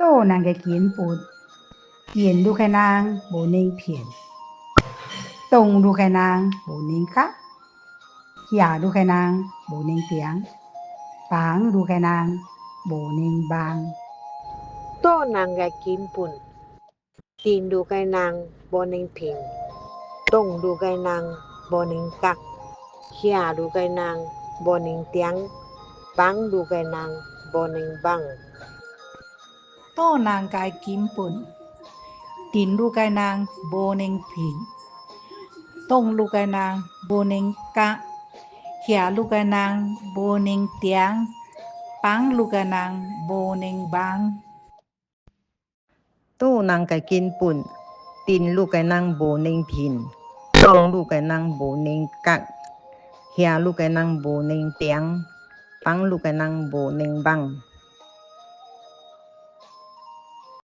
倒人个根本，電路个人無能騙，擋路个人無能夾，行路个人無能停，放路个人無能放。倒人个根本，電路个人無能騙，擋路个人無能夾，行路个人無能停，放路个人無能放。倒人个根本，電路个人無能騙，擋路個人無能夾，行路個人無能停，放路個人無能放。倒人个根本，電路个人無能騙，擋路个人無能夾，行路个人無能停，放路个人無能放。